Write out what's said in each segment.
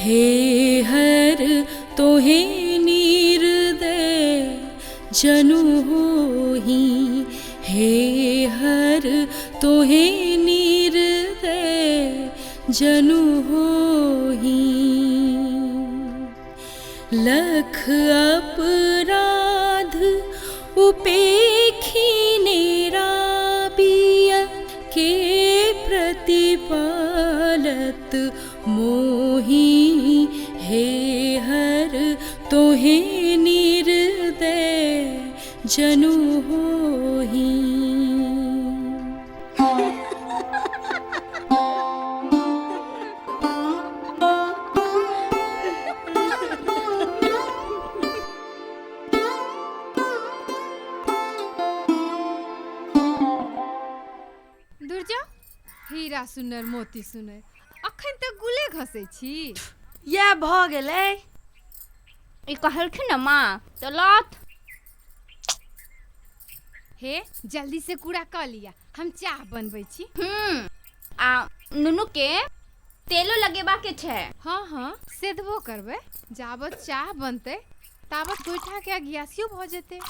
हे हर तोहे निर्दय जनु होही, हे हर तोहे निर्दय जनु होही। लख अपराध उपेखी निराबिया के प्रतिपालत मोही, हे हर तोहे निर्दय जनु होही। दूर जाओ, हीरा सुनर मोती सुनर, अखन तक गुले घसै छी। इएह भऽ गेलै। ई कहलखिन ने माँ तऽ लथ। हे जल्दी से कूड़ा कऽ लिअ, हम चाह बनबै छी। आ नुनू के तेलो लगेबा के छै। हाँ हाँ सेधबो करबै, जाबत चाह बनतै ताबत गोइठा के अगियासियो भऽ जेतै।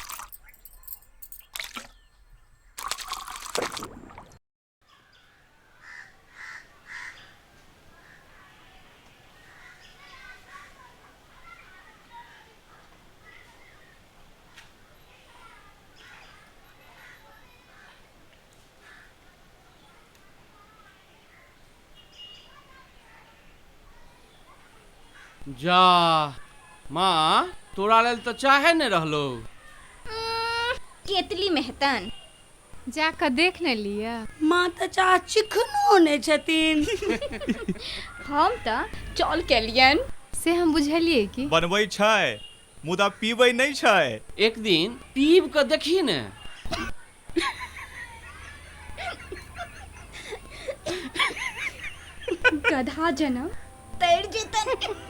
जा माँ, तोरा लेल तऽ चाहे नहि रहलो। केतली में हेतन। जा कऽ देख ने लिअ। माँ तऽ चाह चिखनो नहि छथिन। हम तऽ चल केलियन। से हम बुझलियै की। बनबै छै मुदा पीबै नहि छै। एक दिन पीब कऽ देखी ने। गधा जनम तैर जेतन।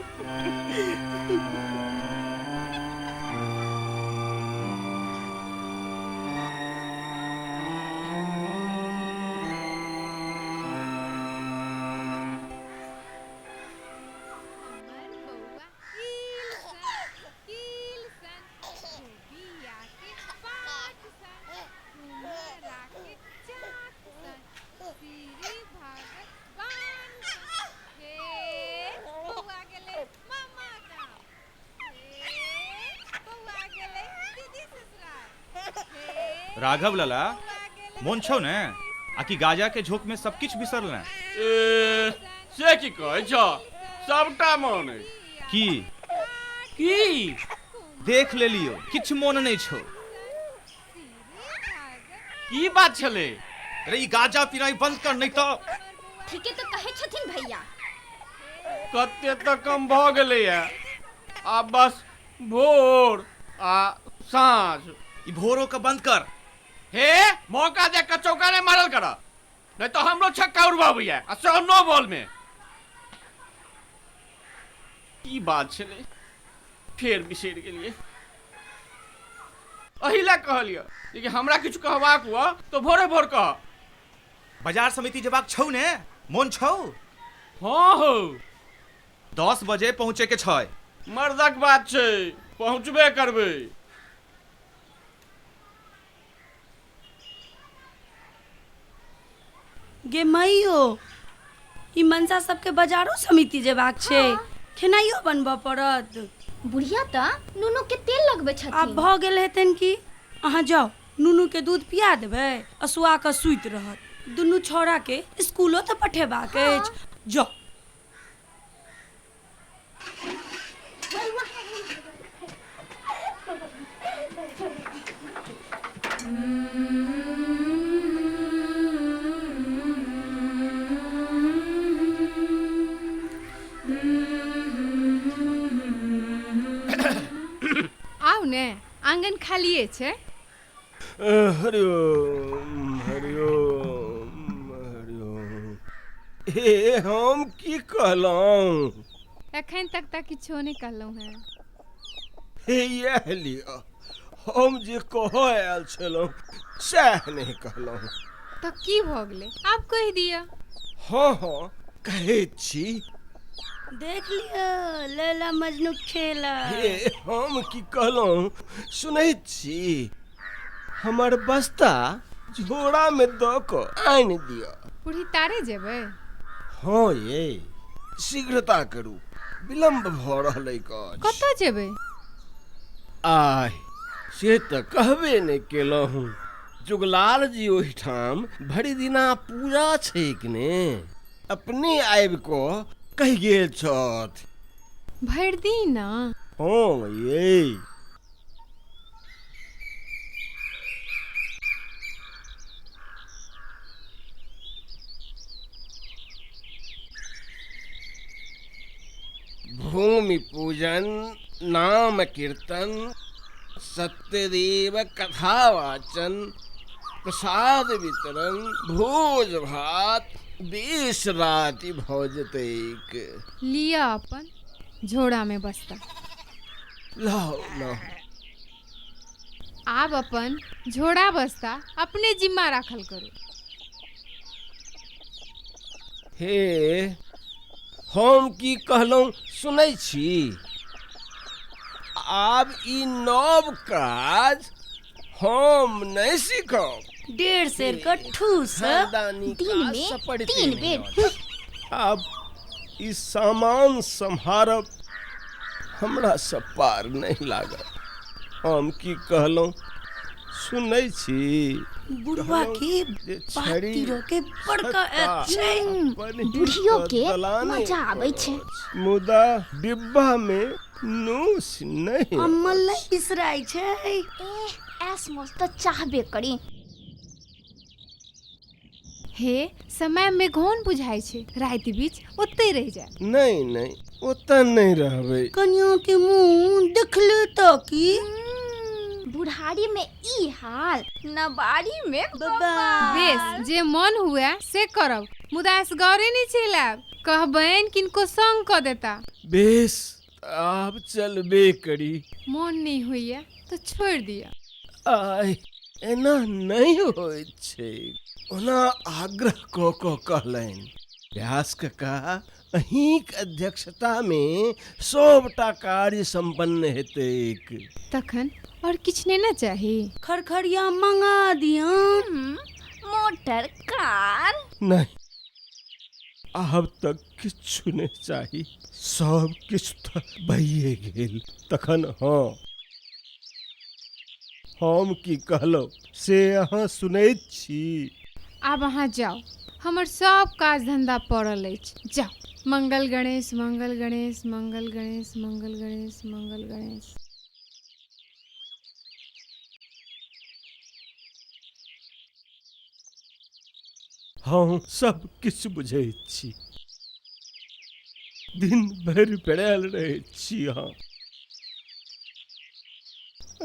हमर बौआ ईल सन कील सन कोबिया के पात सन कुम्हरा के चाक सन श्री भगवान सन। हे बौआ गेलै मामा गाम, हे बौआ गेलै दीदी ससुराल, हे राघव लला, बौआ गेलै मोन छौ ने आ कि गाजा के झोंक में सब किछु बिसरलें? ए, से की कहै छ, सबटा मन अछि। की की देख लेलियो, किछु मोन नहि छौ। की बात छलै? अरे ई गाजा पिनाइ बंद कर नहीं तो। ठीके तऽ कहै छथिन भैया। कते तऽ कम भऽ गेलैया, आब बस भोर आ साँझ। ई भोरो के बंद कर। हे मौका देख कऽ चौका नहि मारल कर, नहीं तो हमरो छक्का उड़बाबैया आ सेहो नो बॉल में। की बात छलै, फेर बिसरि गेलियै। एहि लए कहलियै जे हमरा किछु कहबाक हुअ तऽ भोरे भोर कह। बाजार समिति जेबाक छौ ने, मोन छौ? हाँ हौ। 10 बजे पहुँचे के छै। मर्दक बात छै, पहुँचबे करबै। गे मइयो, ई मनसा सबके बाजारो समिति जेबाक छै, खेनाइयो बनबऽ पड़त। बुढ़िया तऽ नुनू के तेल लगबै छथिन। आब भऽ गेल हेतनि की। अहाँ जाउ, नुनू के दूध पिया देबै आ सुआ कऽ सुति रहत। दुनू छौड़ा के स्कूलो तऽ पठेबाक अछि। जाउ। आउ ने, आंगन खालिए छै। हरिओम हरिओम हरिओम। हे हम की कहलहुँ? एखन तक तऽ किछो नहि कहलहुँ हेँ। हे इएह लिअ, हम जे कहऽ आयल छलहुँ सएह नहि कहलहुँ। तऽ की भऽ गेलै, आब कहि दिअ। हँ हँ कहैत छी। देख लियौ लैला मजनू खेला। हे, हम की कहलहुँ सुनैत छी? हमर बस्ता झोरामे दऽ कऽ आनि दिअ। बूढ़ी तारे जेबै? हँ ये, शीघ्रता करू, विलम्ब भऽ रहलैक अछि। कतऽ जेबै? आह, से तऽ कहबे नहि केलहुँ। जुगलाल जी ओहिठाम भरि दिना पूजा छैक ने, अपने आबि कऽ कहि गेल छथि। भरि दिना? हँ ये। भूमि पूजन, नाम कीर्तन, सत्यदेव कथावाचन, प्रसाद वितरण, भोज भात, बेस राति भऽ जेतैक। लिअ अपन झोरामे बस्ता। लाउ लाउ। आब अपन झोरा बस्ता अपने जिम्मा राखल करू। हे, हम की कहलहुँ सुनै छी? आब ई नव काज हम नहि सीखब। 1.5 सेर के ठूस। खानदानी दिन काज में सपरिते 3 नहि बेर। अछि। आब ई सामान सम्हारब हमरा सब पार नहि लागत। हम की कहलहुँ सुनै छी? बुढ़वा के जे बात छड़ी तीरो के बड़का छत्ता ऐप छै। अपनहि बुढ़ियो तऽ के दलाने मजा आबै पर छै। अछि, मुदा डिब्बा मे नूस नहि अम्मल अछि। नहि बिसराइ छै। एह, ऐस मौज तऽ चाहबे करी। हे, समय मेघौन बुझाइ छै, राति बीच ओतहि रहि जायब। नहि नहि, ओतऽ नहि रहबै। कनिया के मुंह देखले तऽ की। बुढ़ारी में ई हाल, नबारी में बाबा। बेस, जे मन हुए से करब, मुदा असगरे नहि चलि आयब। कहबनि किनको संग कऽ देता। बेस, आब चलबे करी। मोन नहि होइए तऽ छोड़ि दिअ। आइ एना नहि होइत छै। ओना आग्रह कऽ कऽ कहलनि, व्यास कका अहीँक अध्यक्षतामे सभटा कार्य सम्पन्न हेतैक। तखन आओर किछु नहि ने चाही? खरखरिया मंगा दियन। Motor car. नहि, आब तक किछु नहि चाही। सब किछु तऽ भइए गेल। तखन हँ, हम की कहलहुँ से अहाँ सुनैत छी? आब अहाँ जाउ, हमर सब काज धंधा पड़ल अछि। जाउ। मंगल गणेश मंगल गणेश मंगल गणेश मंगल गणेश मंगल गणेश। हम सब किछु बुझैत छी। दिन भरि पेड़ायल रहैत छी अहाँ।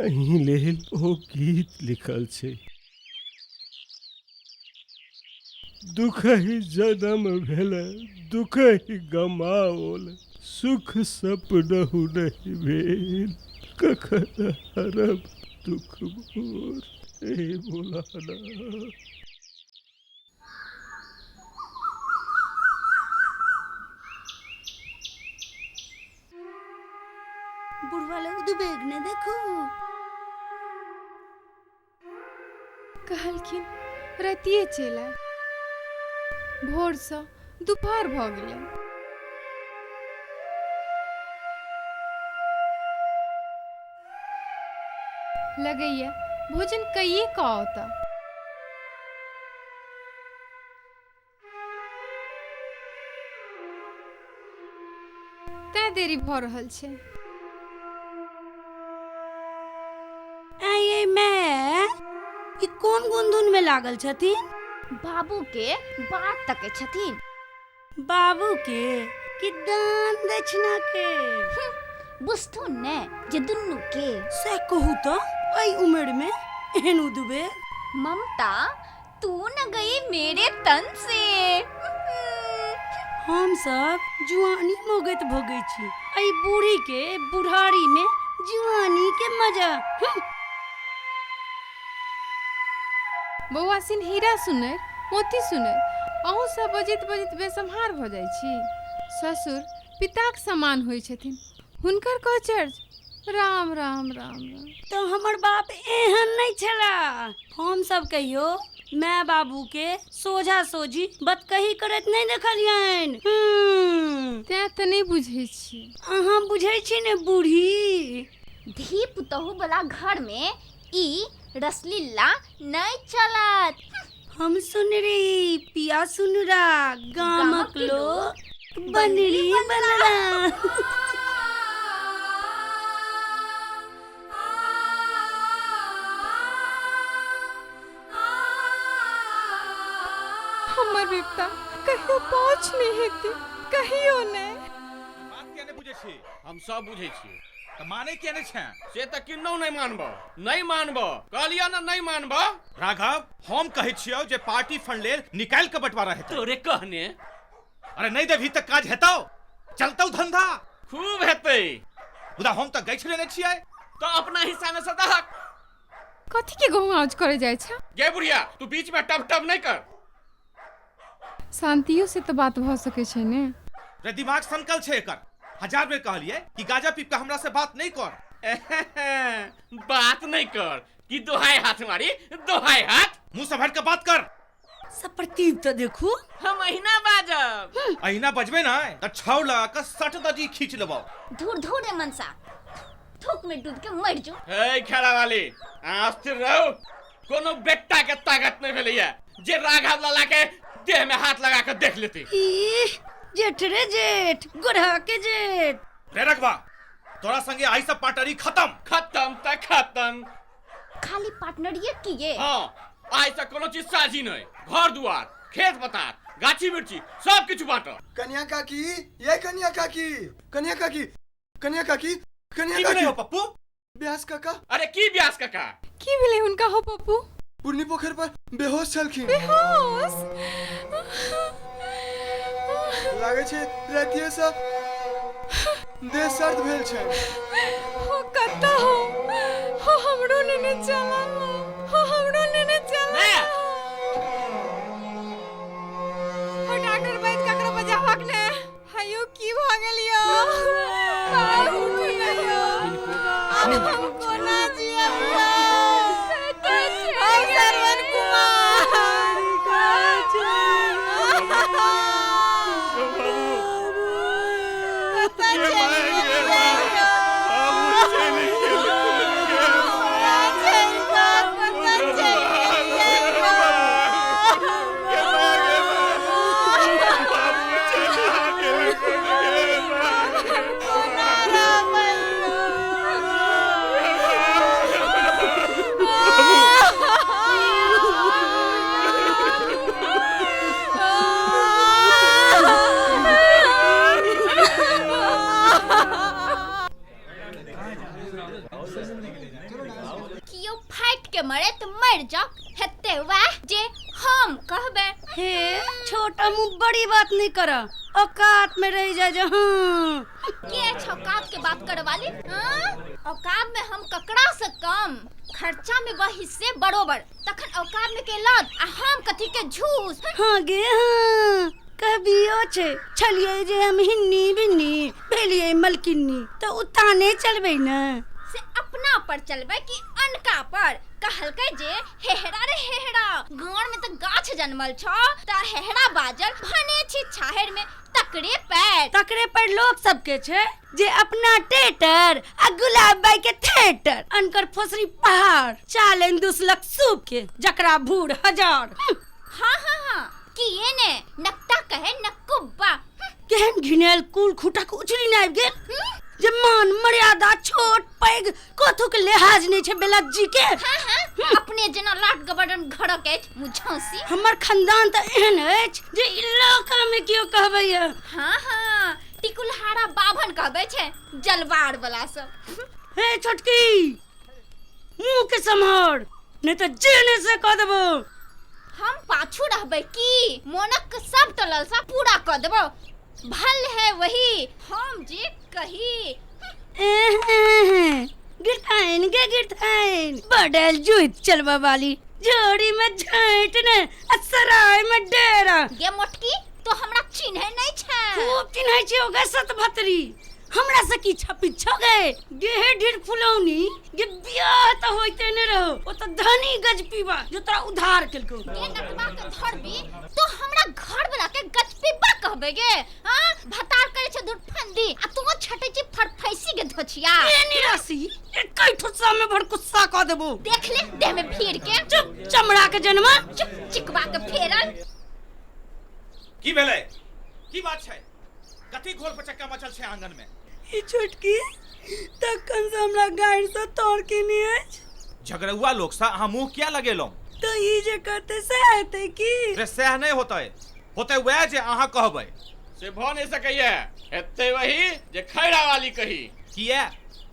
एहि लेल ओ गीत लिखल छै, दुख ही जन्म भेल, दुख ही गमाओल, सुख सपनहु नहि भेल, कखन हरब दुख मोर, हे भोलानाथ। बुढ़वा लग उद्वेग ने देखू। कहलखिन रातिए चलि आयब। भोरसँ दुपहर भऽ गेलै। लगैया भोजन कइए कऽ औता। तैं देरी भऽ रहल छै। ऐं ये माय, ई कोन गुनधुन में लागल छथिन? बाबू के बाट तकै छथिन। बाबू के कि दान दक्षिणा के? बुझथुन ने जे दुनू के। से कहू तऽ एहि उम्र में एहन उद्वेग? ममता तू न गई मेरे तन से। हम सब जुआनी मोगैत भोगै छी, एहि बूढ़ी के बुढ़ारी में जुआनी के मजा। बौआ सिन हीरा सुनर मोती सुनर, अहूँ सब बजैत बजैत बेसम्हार भऽ जाइ छी। ससुर पिताक समान होइ छथिन, हुनकर कचर्ज। राम राम राम राम। तऽ हमर बाप एहन नहि छला। हम सब कहियो माय बाबू के सोझा सोझी बतकही करैत नहि देखलियनि। तें तऽ नहि बुझै छियै। अहाँ बुझै छी ने बूढ़ी। धी पुतहु वाला घर में ई रसलीला नहीं चलत। हम सुनरी पिया सुनरा, गामक लोक बनरी बनरा। हमर विपता कहियो पहुँच नहीं हेतै, कहियो नहि। बात किया नहि बुझै छी? हम सब बुझै छियै। तऽ मानै किया नहि छै? से तऽ किन्नौ नहि मानबो, नहि मानबो, कहलियऽ ने नहि मानबो। राघव, हम कहै छियौ जे पार्टी फंड लेल निकालि कऽ बंटवारा हेतै। तोरे कहने। अरे नहि देबही तऽ काज हेतौ, चलतौ धंधा। खूब हेतै। मुदा हम तऽ गछि लेने छियै। तऽ अपना हिस्सा मे से दहक। कथी के घोंघाउज करे जाइ छै? गे बुढ़िया, तू बीच में टप टप नहीं कर। शांतियो से तऽ बात भऽ सकै छै ने। रे दिमाग सनकल छै एकर। 1000 बेर कहलियै कि गाजा पीप के हमरा से बात नहीं कर। बात नहीं कर कि दोहाई हाथ मारी, दोहाई हाथ। मुंह से भर के बात कर। सप्रतीप तऽ देखू। हम अहिना बाजब। अहिना बजबे ना तऽ छाव लगा के 60 दजी खींच लेबौ। धूर धूर रे मनसा, थूक में डूब के मर जो। हे खेड़ा वाली, अस्थिर रहो। कोनो बेटा के ताकत नहीं भेलैया जे राघव लाला के देह में हाथ लगा के देख लेती। ईह, जेठ रे जेठ, गोढ़ा के जेठ। रे रघवा, तोरा संगे आई सब पार्टनरी खत्म। खत्म त खत्म। खाली पार्टनरिये किए? हाँ, आई से कोनो चीज साझी नहीं। घर दुआर, खेत पतार, गाछी मिर्ची सब किछु बांटो। कनिया काकी, ये कनिया काकी, कनिया काकी, कनिया काकी, कनिया की काकी। भेलै हो पप्पू? ब्यास काका। अरे की ब्यास काका? की भेलै हुनका हो पप्पू? पुरनी पोखर पर बेहोश छलखिन। बेहोश? लागै छै रातिये से देह सर्द भेल छै। हो कतऽ हो? हो हमरो लेने चला, हो हमरो लेने चला। हो डॉक्टर वैद्य ककरो बजाबक ने। हयो की भऽ गेल यौ? बाबू उठू ने यौ। आब हम कोना जियब यौ? हम श्रवण कुमार। कतऽ चलि गेलियै यौ? चलि कऽ कतऽ चलि गेलियै यौ? कोना रहबै यौ? कियो फाटि के मरे तऽ मरि जाओ, हेतै वएह जे हम कहबै। हे छोटा मुँह बड़ी बात नहीं कर, औकात में रह जा जो। हाँ के अछि औकात के बात करे वाली? हाँ? औकात में हम ककरा से कम, खर्चा में वह हिस्से बरोबर, तखन औकात में के लद आ हम कथी के झूस। हाँ गे हाँ, कहबियो छै छलियै जे हम हिन्नी बिन्नी भेलियै मलकिन्नी, तऽ उताने चलबै ने। से अपना पर चलबै कि अनका पर? कहलकै जे हेहरा रे हेहरा, गाँव में तऽ गाछ जनमल छौ, तऽ हेहरा बाजल भने छी छाहरि में तकरे पैर। तकरे पर लोक सबके छै जे अपना टेटर आ गुलाब बाई के थिएटर, अनकर फोसरी पहाड़, चालन दुसलक सूप के जकरा भूर हजार। हाँ हाँ हाँ, किए ने नकटा कहे नकुब्बा। केहन घिनायल कुल खूटा के उछली ने आबि गेल जे मान मर्यादा छोट पैघ कथू के लिहाज नहीं छै बेलज्जी के। हाँ हाँ, अपने जेना लाट गबरन घरक अछि मुझौसी। हमर खानदान तऽ एहन अछि जे इलाका में केओ कहबैया। हाँ हाँ, टिकुलहारा बाभन कहबै छै जलवार वाला सब। हे छोटकी, मुँह के सम्हार, नहीं तऽ जेने से कह देबो। हम पाछू रहबै की? मोनक सब तो ललसा पूरा कऽ देबो। भल है वही हम जे कही। गिरथाइन गे गिरथाइन, बड़ल जुइत चलबा वाली, झोड़ी में झांट ने आ सराय में डेरा। गे मोटकी, तो हमरा चिन्है नहि छै। खूब चिन्है छै ओगे सतभतरी। हमरा से की छपी छो गे? गेहे ढेर फुलौनी गे, बियाह त होइते ने रहो। ओ त धनी गज पीबा जो तोरा उधार केलको। गे नटवा के धरबी तो हमरा घर वाला के गजपीबा कहबे गे। हां, भतार करे छै धुरफंदी आ तू छटे छी फरफैसी के धोछिया। ए निरासी, एकै ठुस्सा में भर गुस्सा क देबो। देख ले देह में भीड़ के। चुप चमड़ा के जन्मा। चुप चिकवा के फेरल। की भेलै? की बात छै? कथी घोल पचक्का मचल छै आंगन में? ई छोटकी तखन से हमरा गाड़ि से तोड़ के नहीं अछि। झगड़ुआ लोक से अहाँ मुंह किया लगेलहुँ? तो ई जे कहते सएह हेतै की? रे सएह नहि होतै, होतै वएह जे अहाँ कहबै। से भऽ नहि सकैया, हेतै वही जे खैरा वाली कही। किया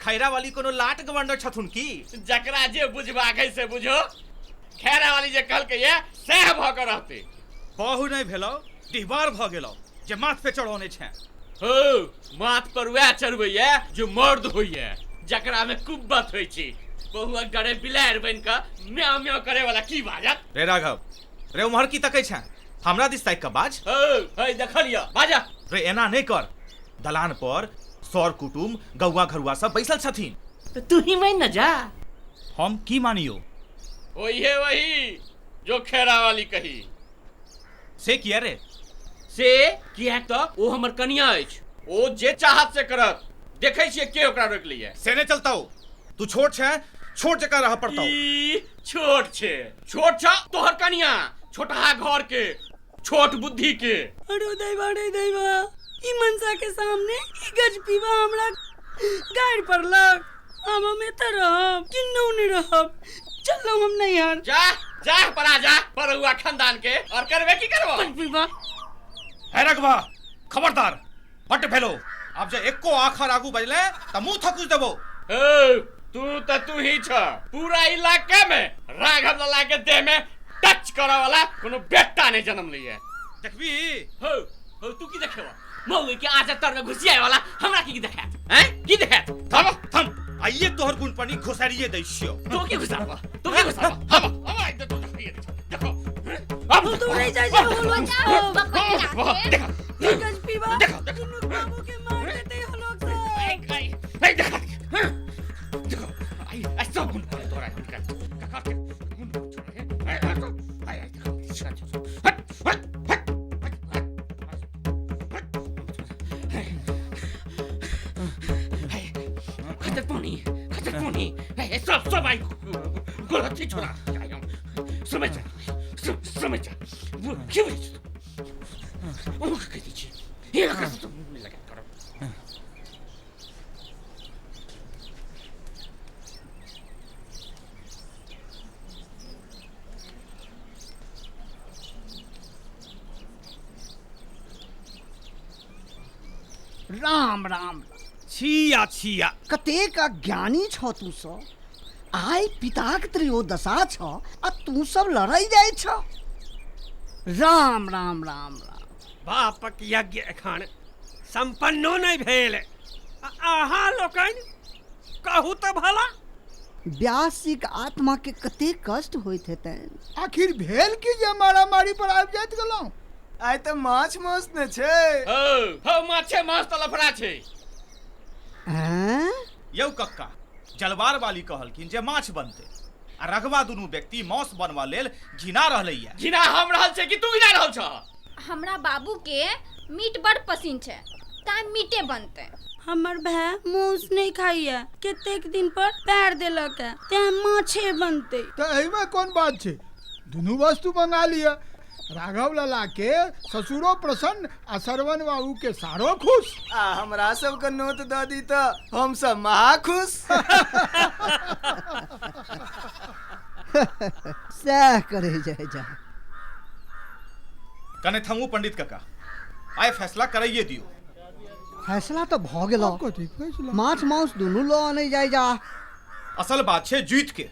खैरा वाली कोनो लाट गवर्नर छथुन की? जकरा जे बुझबाक है से बुझो, खैरा वाली जे कहलकै सएह भऽ कऽ रहतै। बहु नहि भेलौ, डिहबार भऽ गेलौ जे माथ पे चढ़ौने छै। हो, माथ पर वएह चढ़बैया जो मर्द होइया, जकरा में कुब्बत होइ छै। बहुआ गरे बिलाड़ि बनि कऽ म्याऊ म्याऊ करे वाला की बाजत? रे राघव, रे उम्हर की तकै छै? हमरा दिस ताकि कऽ बाज। हौ है देखलियऽ, बाजा। रे एना नहि कर, दलान पर सर कुटुम गौआ घरुआ सब बैसल छथिन। तो तू ही मान न जा। हम की मानियो? वही वही जो खैरा वाली कही। से किया रे? से किएक तऽ ओ हमर कनिया अछि, ओ जे चाहत से करत। देखै छियै के ओकरा रोकि लैया। से नहि चलतौ, तू छोट छै, छोट जकाँ रहऽ पड़तौ। ई छोट छै, छोट छ तोहर कनिया, छोटहा घर के, छोट बुद्धि के। अरे दैवा रे दैवा, ई मनसा के सामने ई गज पीबा हमरा गाड़ि पड़लक। आब हम एतऽ रहब किन्नौ नहि रहब, चललहुँ हम नैहर। जा जा परा जा परुआ खानदान के, और करबे की करबो? गज पीबा। है रघवा, खबरदार, बड्ड भेलो। आब जे एको आखर आगू बजले त मुंह थकुच देबो। हौ, तू त तू ही छ। पूरा इलाका में राघव लाला के देह में टच करे वाला कोनो बेटा नहीं जन्म लिये। देखबी? हौ हौ, तू की देखेबो? मौगी के आजा तर में घुसियाए वाला हमरा की देखात? हैं की देखात? थम थम, आइए तोहर गुण पानी घुसारिए दै छियो। तू की घुसाबो? तू की घुसाबो? हम हम आई तो देखिए देखो। अब तू नहीं जाय जा हो लोग सब। देखो ई गज पीबा देखो देखो दुनू बाबू के मार देते हो लोग सब। आई आई आई देखो देखो, आई आई सब गुण पर तोरा हुनका काका के गुण छोड़ के आई आई आई देखो हट हट हट खतर पानी, खतर पानी, सब सब आई गोलती छोड़ा। समझ जा, समझ जा, वो क्यों ओ कह दीजिए ये कर तो लगा करो। राम राम। छिया छिया, कतेक अज्ञानी छ तू सब। आइ पिताक त्रयोदशा छ आ तू सब लड़ै जाइ छ। राम राम राम राम। बापक यज्ञ एखन सम्पन्नो नहि भेल, अहाँ लोकनि कहू तऽ भला। व्यास जी के आत्मा के कतेक कष्ट होइत हेतनि। आखिर भेल की जे मारामारी पर आबि जाइत गेलहुँ? आइ तऽ माछ मांस ने छै। हौ हौ, माछे मांस तऽ लफड़ा छै। आँय? यौ कक्का, जलवार वाली कहलखिन जे माछ बनतै आ रघवा दुनू व्यक्ति मांस बनवा लेल घिना रहलैया। घिना हम रहल छै कि तू घिना रहल छ? हमरा बाबू के मीट बड़ पसिन छै, तां मीटे बनतै। हमर भाय मांस नहीं खाइया, कतेक दिन पर पैर देलक है, तें माछे बनतै। तऽ एहिमे कोन बात छै, दुनू वस्तु मंगा लिअ। राघव लाला के ससुरो प्रसन्न आ श्रवण बाबू के सारो खुश। आ हमरा सबके नोत दऽ दी तऽ हम सब महा खुश। सएह करै जाइ जा। कने थमू पंडित काका, आइ फैसला करैये दियौ। फैसला तऽ भऽ गेलौ, कथी फैसला? माछ मांस दुनू लऽ आनै जाइ जा। असल बात छै जीत के,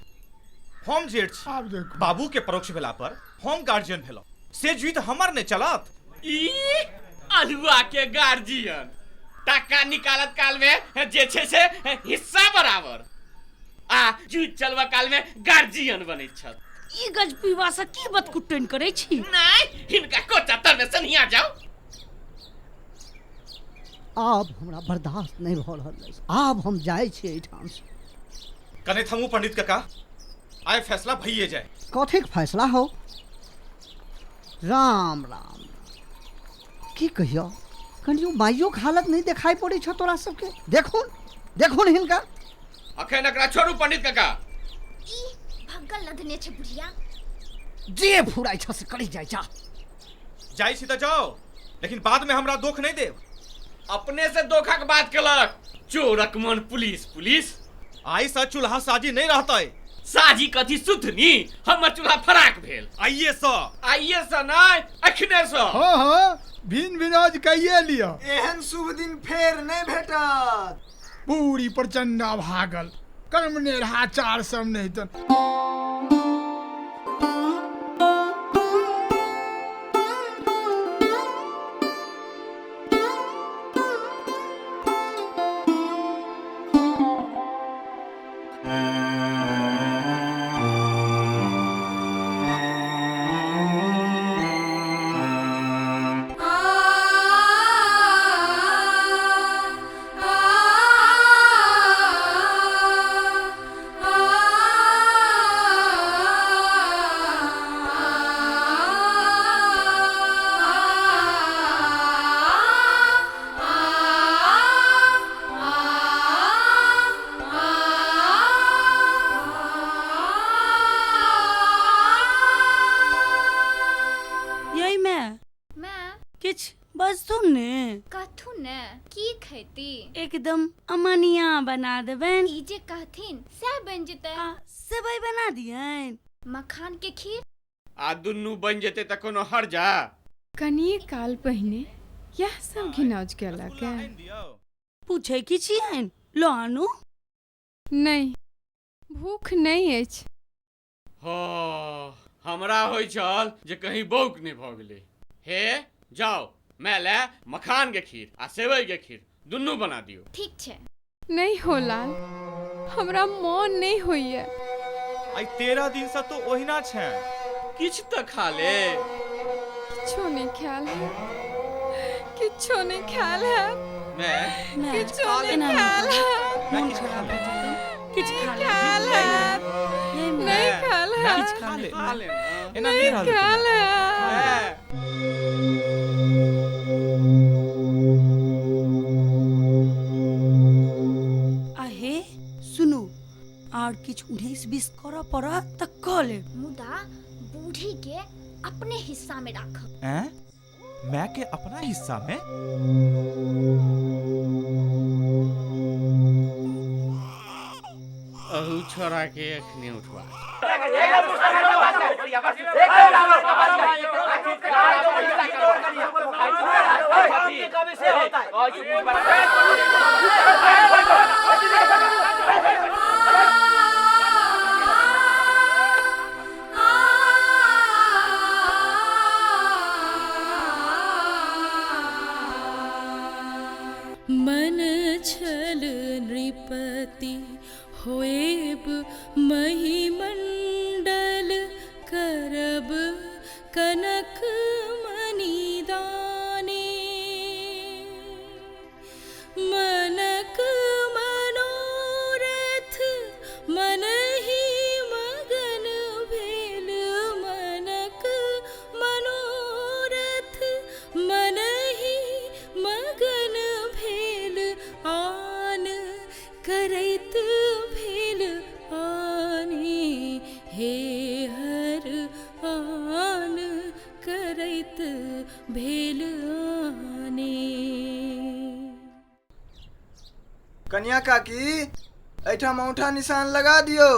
हम जेठ छी, आब देखू बाबू के परोक्ष भेला पर हम गार्जियन भेलहुँ, से जीत हमर नहि चलत। ई अलुआ के गार्जियन टाका निकालत काल में जे छै से हिस्सा बराबर, आ जीत चलबा काल में गार्जियन बनैत छल। ई गजपीवा से की बतकुट्टन करै छी? नहीं, हिनका कोचा तर में सनिया जाओ। आब हमरा बर्दाश्त नहि भऽ रहल अछि, आब हम जाइ छी एहिठामसँ। कने थमू पंडित काका, आइ फैसला भइए जाय। कथीक फैसला हो? राम राम, की कहियो, कनियो माइयोक हालत नहि देखाइ पड़ै छौ तोरा सबके। देखुन देखुन हिनका। अखन एकरा छोड़ू पंडित काका। ई भग्गल लधने छै बुढ़िया। जे फुराइ छ से करी जाइ जा। जाइ छी तऽ जाओ, लेकिन बाद में हमरा दोख नहीं देब। अपने से दोखक बात केलक। चोरक मन पुलिस पुलिस। आइ से चूल्हा साजी नहीं रहतै। साजी कथी सुथनी, हमर चूल्हा फराक भेल। आइए से। आइए से नहीं, अखने से। हाँ हाँ, भिन भिनाज कहिए लिअ। एहन शुभ दिन फेर नहीं भेटत। पूरी प्रचंडा भागल कर्म नेरहा चार सब नहीं तन। एकदम अमनिया बना देबनि। ई जे कहथिन सएह बनि जेतै। सेवई बना दियनि, मखान के खीर। आ दुनू बनि जेतै तऽ कोनो हर्जा। कनिए काल पहिने यह सब घिनौज केलक। पूछै की छियनि, लो आनू। नहीं, भूख नहीं अछि। हाँ, हमरा होइ छल जे कहीं बौक नहि भऽ गेलै। हे जाओ, मैं ले मखान के खीर आ सेवई के खीर दुनू बना दियो। ठीक छै। नहीं हो लाल, हमरा मन नहीं होइए। आई 13 दिन से तो ओहिना छै। किछ तऽ खा ले। किछो नहीं ख्याल है, किछो नहीं ख्याल है। मैं किछो नहीं ख्याल है। किछ खा ले, ख्याल है। नहीं ख्याल है। किछ खा ले, एना नहीं नहीं ख्याल है। आहे सुनू, आर किछु 19-20 करऽ पड़त तऽ कऽ लेब। मुदा बूढ़ी के अपने हिस्सा में राखब। हैं? मैं के अपना हिस्सा में? अहू छोरा के अखने उठवा। मन छल नृपति होएब महिमंडल, करब कनक मणिदाने। मनक मनोरथ मन ही मगन भेल, मनक मनोरथ मन ही मगन भेल, आन करैत भेल आने। हे हर आन करैत भेल आने। कनिया काकी, एहिठाम औंठा निशान लगा दियौ।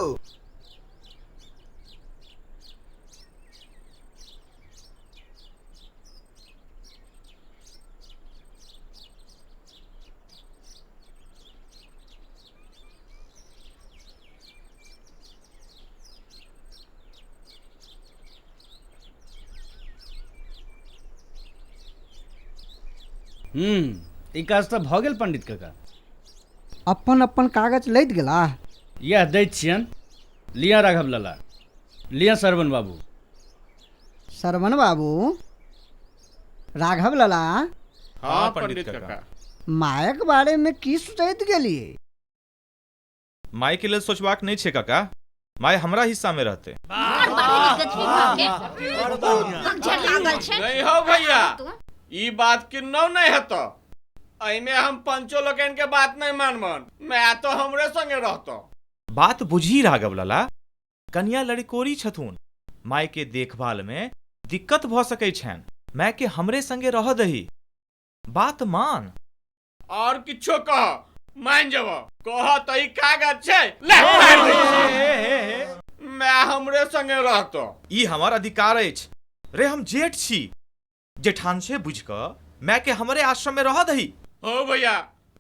ई काज तऽ भऽ गेल पंडित काका। अपन अपन कागज लैत गेला। इएह दैत छियनि। लिअ राघव लाला, लिअ सरवन बाबू। सरवन बाबू, राघव लाला। हाँ पंडित काका। मायक बारे में की सोचैत गेलियै? माय के लेल सोचबाक नहि छै काका, माय हमरा हिस्सा में रहते। नहीं हो भैया, ई बात किन्नौ नहीं हेतो। एहिमे हम पंचो लोकनि के बात नहीं मानबन, मैं तो हमरे संगे रहतो। बात बुझी राघव लाला, कन्या लड़कोरी छथुन, माय के देखभाल में दिक्कत भ सकै छनि, माय के हमरे संगे रह दही, बात मान। और किछो कह मान जब, कह त ई कागज छै ले फाड़ दै छी। मैं हमरे संगे रहतो। ई हमर अधिकार अछि रे, हम जेठ छी, जेठान से बुझ क माय के हमरे आश्रम में रह दही। हो भैया,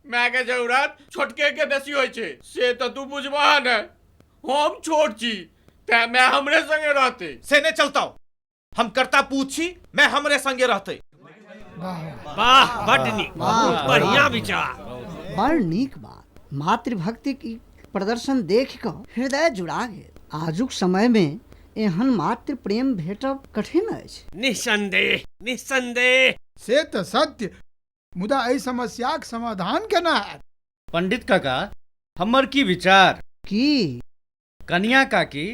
माय के जरूरत छोटके के बेसी होइ छै, से त तू बुझबह ने, हम छोट छी तैं मैं हमरे संगे रहते। से नहीं चलता, हम करता पूत छी, मैं हमरे संगे रहते। वाह, बड नीक, बहुत बढ़िया विचार, बड़ नीक बात। मातृभक्ति की प्रदर्शन देख कऽ हृदय जुड़ा गेल। आजुक समय में एहन मातृ प्रेम भेटब कठिन अछि। निस्संदेह, निस्संदेह। से तऽ सत्य, मुदा एहि समस्याक समाधान केना हैत? पंडित काका, हमर की विचार की? कनिया काकी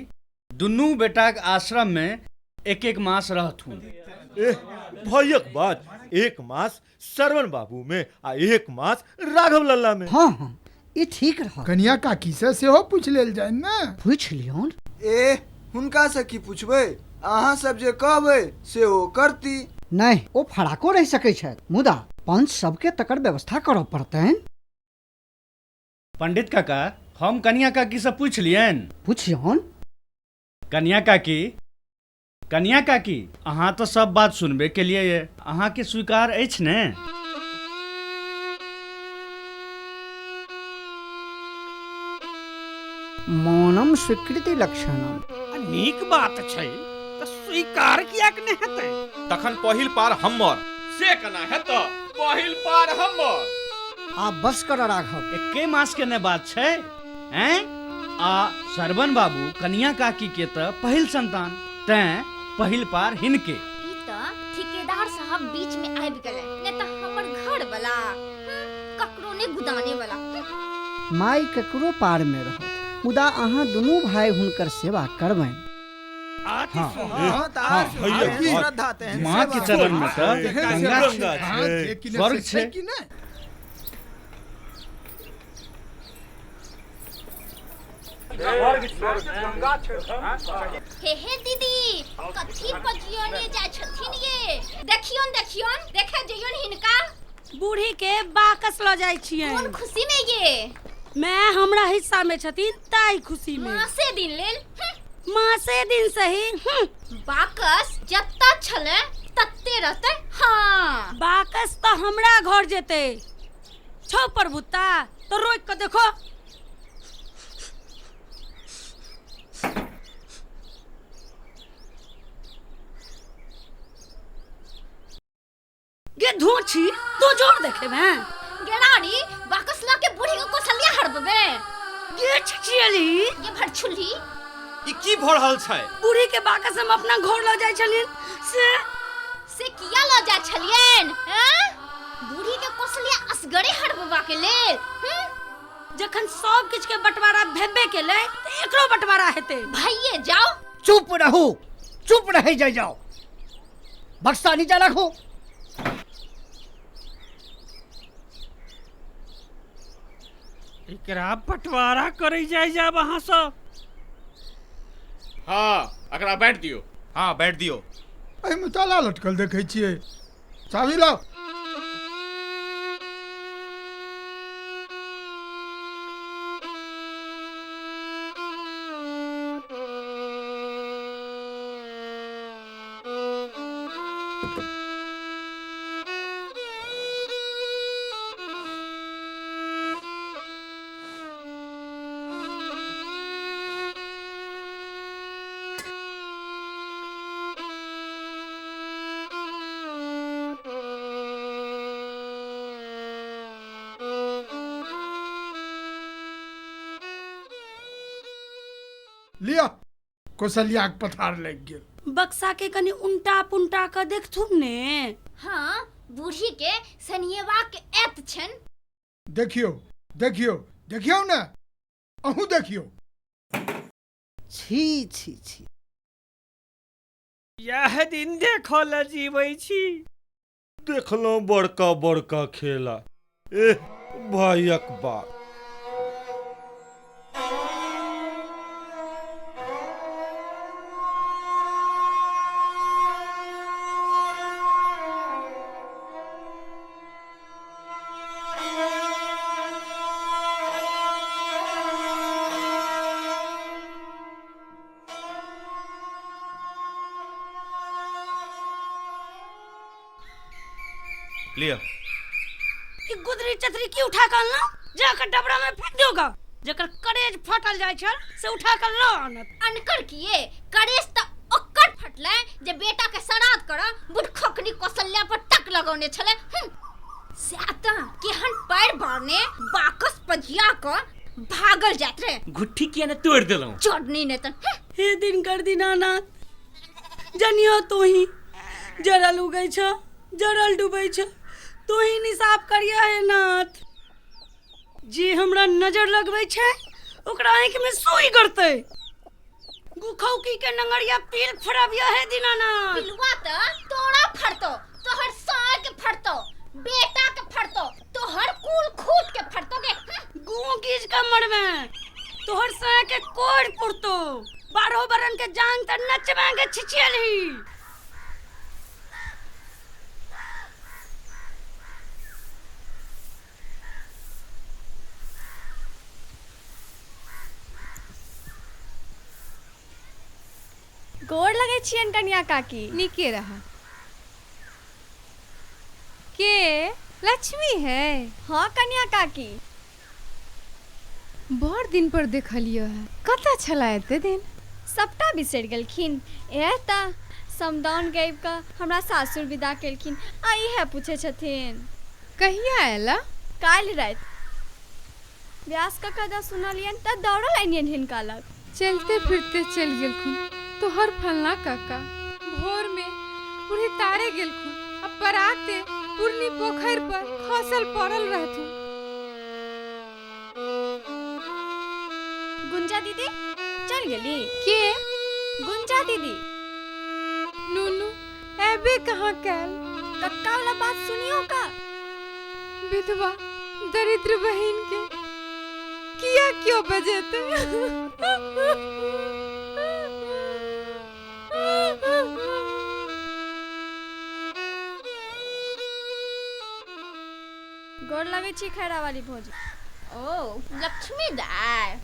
दुनू बेटाक आश्रम में एक एक मास रहथुन। एह भैयक बात, एक मास सरवन बाबू में आ एक मास राघव लल्ला में। हाँ हाँ, ई ठीक रह। कनिया काकी से सेहो पूछि लेल जाय ने? पूछि लियौन। ए हुनका से की पूछबै, अहाँ सब जे कहबै से ओ करती। नहीं, ओ फराको रहि सकै छथि, मुदा पंच सबके तकर व्यवस्था करऽ पड़तनि। पंडित काका, हम कनिया काकी से पूछि लियनि। पुछियौन। कनिया काकी, कनिया काकी, अहाँ तऽ सब बात सुनबे के लिए, अहाँ के स्वीकार अछि ने? मौनम स्वीकृति लक्षणम। नीक बात छै तऽ स्वीकार कियाक नहि हेतै? तखन पहिल पार हमर। से केना हेतौ, पहिल पार हमर। आब बस कर राघव। एके मास के ने बात छै, हैं? आ सरवन बाबू कनिया काकी के तऽ पहिल संतान, तैं पहिल पार हिनके। ई तऽ ठेकेदार साहब बीच में आबि गेलै, नहि तऽ हमर घर वाला ककरो ने गुदाने वाला। माय ककरो पार में रहत, मुदा अहाँ दुनू भाई हुनकर सेवा करबनि। माँ के चरण में तऽ गंगा छै, स्वर्ग छै। हे हे दीदी, कथी पजियोने जाय छथिन ये? देखियौन देखियौन, देखे जइयौन हिनका। बूढ़ी के बाकस ल जाय छियै। कोन खुशी में ये? मैं हमरा हिस्सा में छथिन ताई खुशी में। मासे दिन लेल, मासे दिन सही। बाकस जत्ता छले तत्ते रहते। हाँ, बाकस तो हमरा घर जेते छौ प्रभुता, तो रोक के देखो। गे धोछी तो जोर देखे मैं। गेरानी बाकस ला के बूढ़ी को कोसलिया हड़बबे। गे छिछियली ये भरछुली। ई की भ रहल छै? बूढ़ी के बाकस हम अपना घर ल जाय छलियन, से किया ल जाय छलियन? हैं, बूढ़ी के कोसलिया असगरे हड़बबा के लेल। जखन सब किछ के बंटवारा भेबे केलै त एकरो बंटवारा हेतै। भाइये जाओ। चुप रहू, चुप रह जाय जाओ, बक्सा नीचा रखो। एकरा बंटवारा करै जाय जाब अहाँ सब। हाँ, एकरा बैठ दियो। हाँ बैठ दियो। एहिमे ताला लटकल देखै छियै, चाभी लाओ। लिया, कौशल्या के पथार लग गेल। बक्सा के कनी उल्टा पुल्टा के देखथुन ने। हाँ, बूढ़ी के सनियेबाक एत छनि। देखियौ देखियौ देखियौ ने, अहूँ देखियौ। छी छी छी। यैह दिन देखऽ लए जीबै छी। देखलहुँ बड़का बड़का खेला, एह भाइयक बाप। लिअ। ई गुदरी चतरी की उठा कऽ अनलहुँ? जाकऽ डबरा में फेंक दियोगा। जकर करेज फाटल जाइ छल से उठा कऽ लऽ आनत। अनकर किए करेज तऽ ओकर फटलै जे बेटा के श्राद्ध करऽ बुढ़खोकनी कौशल्या पर टक लगौने छलै। सएह तऽ केहन पैर बारने बाकस पजिया कऽ भागल जाइत रहे। घुट्ठी किया ने तोड़ि देलहुँ? चोरनी ने तऽ। हे दिनकर दीनानाथ, जनियो तोही जरल उगै छ जरल डूबै छ, तोही निसाफ करिया हे नाथ। जे हमरा नजर लगबै छै ओकरा आँखि में सुई गड़तै। गुखौकी के नंगरिया पील फड़बिया हे दीनानाथ। पिलुआ तऽ तोरा फड़तौ, तोहर सार के फड़तौ, बेटा के फड़तौ, तोहर कुल खूट के फड़तौ गे। गुह गीज के मरबे, तोहर साय के कोड़ पुरतो, 12 बरन के जान त नचबेंगे छिछियलही। गोर लगै छियनि कनिया काकी। नीके रह। के लक्ष्मी है? हाँ कनिया काकी। बड़ दिन पर देखलियो है, कतऽ छला एते दिन? सबटा बिसरि गेलखिन। एह तऽ समदाउन गाबि कऽ हमरा सासुर विदा केलखिन आ इएह पूछै छथिन। कहिया अयला? काल्हि राति। व्यास कका जँ सुनलियनि तऽ दौड़ल अनियनि हिनका लग। चलिते फिरते चलि गेलखुन तोहर फलना काका। भोर में बूढ़ी तारे गेलखुन आ पराते पुरनी पोखरि पर खसल पड़ल रहथुन। गुंजा दीदी चल गेली? के? गुंजा दीदी। नूनू एबे कहाँ कैल? कक्का वाला बात सुनियो का। विधवा दरिद्र बहिन के किया क्यों बजेते? गोर लगै छी खैरा वाली भौजी। ओ लक्ष्मी दाय,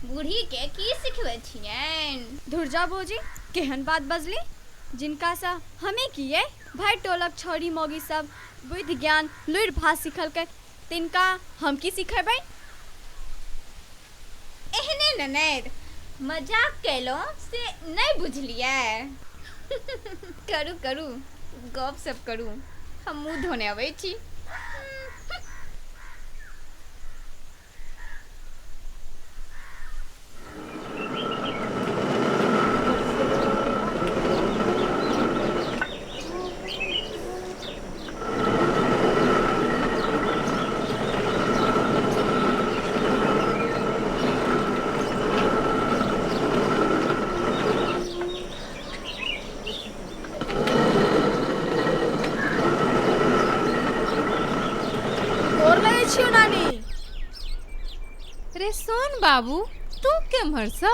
बूढ़ी के की सिखबै छियनि? धुरजा भौजी केहन बात बजली, जिनका सँ हमे किए भरि टोलक छौड़ी मौगी सब बुद्धि ज्ञान लुरि भात सिखलकै, तिनका हम की सिखेबै? एहने ननैद मजाक केलहुँ से नहि बुझलियै? करू करू गप सब करू, हम मुँह धोने अबै छी। गोर लगै छियौ नानी। रे सोन बाबू, तू केम्हर सँ?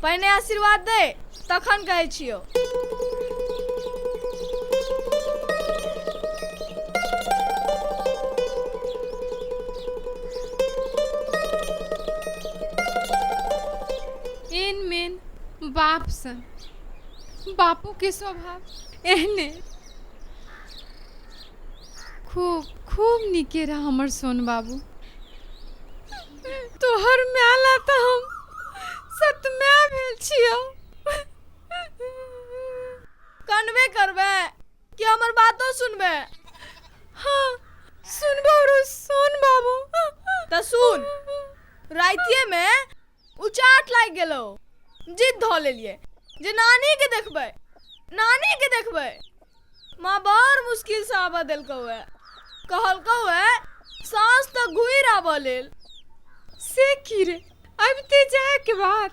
पहिने आशीर्वाद दे तखन कहै छियौ। एन मेन बाप सन, बापू के स्वभाव एहने। खूब खूब नीके रह हमर सोन बाबू। तोहर माय ला तऽ हम सतमाय भेल छियौ। कनबे करबै कि हमर बातो सुनबै? हाँ सुनबो रो सोन बाबू। तऽ सुन, रातिये में उचाट लागि गेलौ, जिद धऽ लेलियै जे नानी के देखबै। नानी के देखबै। माँ बड़ मुश्किल से आबऽ देलकौ है, कहलकौ है साँझ तक घुरि आबऽ लेल। से की रे, अबिते जाय के बाद?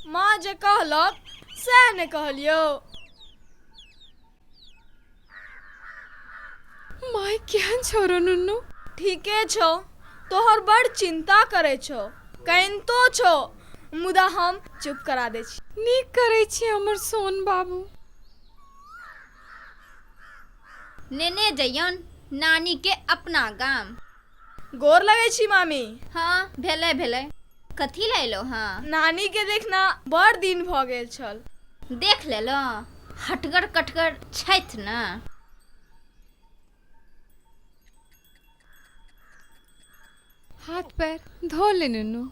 माँ जे कहलक सएह ने कहलियौ। माय केहन छौ रो नुन्नू? ठीके छौ, तोहर बड़ चिंता करै छौ, कनितो छौ, मुदा हम चुप करा दै छी। नीक करै छी हमर सोन बाबू। नेने जइयौन नानी के अपना गाम। गोर लगै छी मामी। हाँ भेलै भेलै। कथी लए एलौ हाँ? नानी के देखना बड़ दिन भऽ गेल छल। देख लेलौं, हटगर कटगर छथि ने। हाथ पैर धो ले नुन्नू।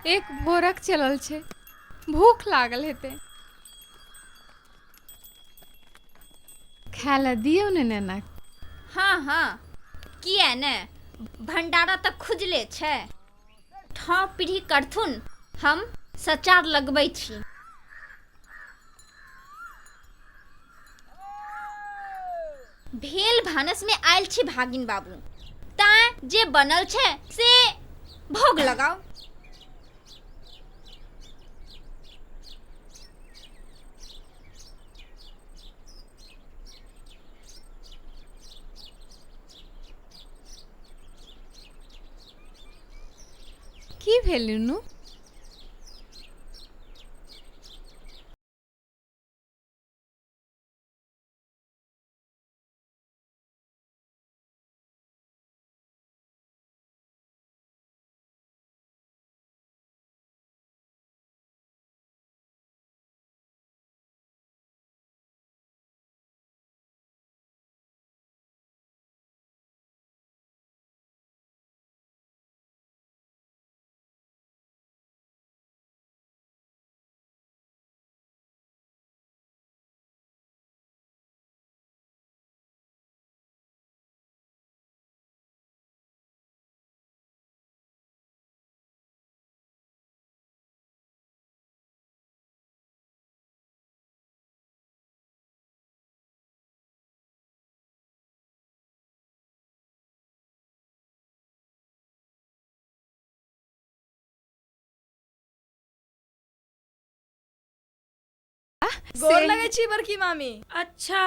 एक भोरक चलल छै, भूख लागल हेतै। खाय लए दियौ ने नेना। हाँ हाँ किया ने, भंडारा तऽ खुजले छै। ठाँव पीढ़ी करथुन, हम सचार लगबै छी। भेल भानस में आयल छी भागिन बाबू, तैं जे बनल छै से भोग लगाओ। की भेल नुनू? गोर लगै छी बड़की मामी। अच्छा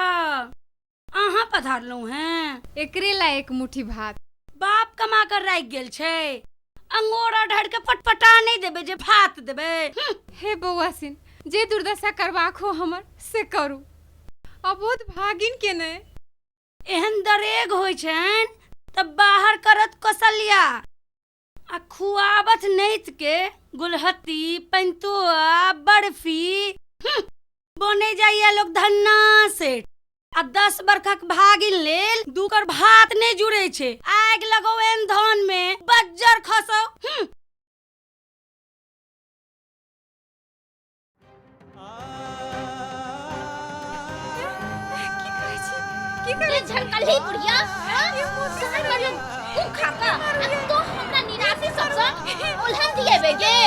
अहाँ पधारलहुँ हैं? एकरे ला एक मुट्ठी भात। बाप कमा कर राखि गेल छै, अंगोरा ढार के पटपटा नहीं देबै जे भात देबै। हे बौआ सिन, जे दुर्दशा करबाक हो हमर से करू, अबोध भागिन के ने। एहन दरेग होइ छनि तऽ बाहर करत कौशल्या, आ खुआबत नैत के गुलहत्ती पंतुआ बर्फी। बने जाइया लोग धन्ना सेठ, आ 10 बरखक भागिन लेल दू कर भात नहीं जुड़े छे। आगि लगो एन धान में बज्जर खसो। की करै झड़कलही बुढ़िया? शहर में खूब खाका आ तो हमरा निराशी सबसँ ओलहन दिएबे गे।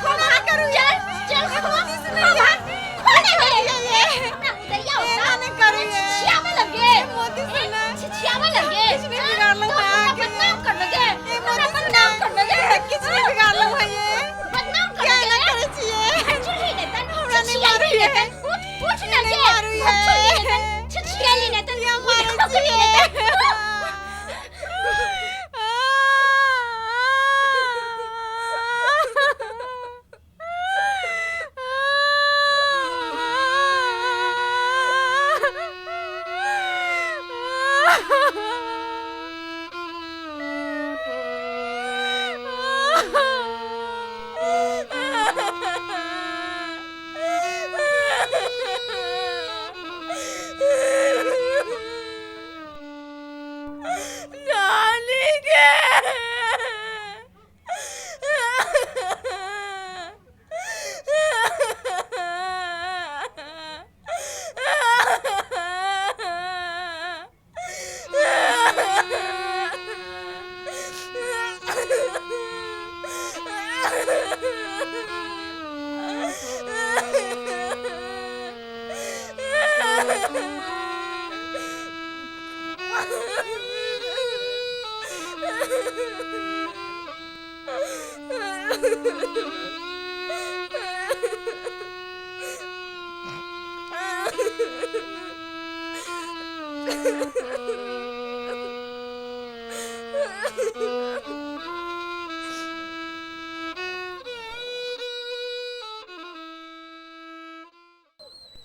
खो भात, चल चल खो भात, खो ने गे। हमरा मुदैया होता छिछियावे लगे, छिछियावे लगे। किछु नहि बिगाड़लहुँ तो हमरा बदनाम कर लगे, हमरा बदनाम कर लगे। किछु नहि बिगाड़लहुँ है, बदनाम कर लगे। करै छियै? चुल्ही ने तन हमरा नहि छिछियाली मारू ने तन, उठ उठ ने गे। मारू ये। चुल्ही ने तन छिछियाली ने तन, मारै ठोकरी ने तन।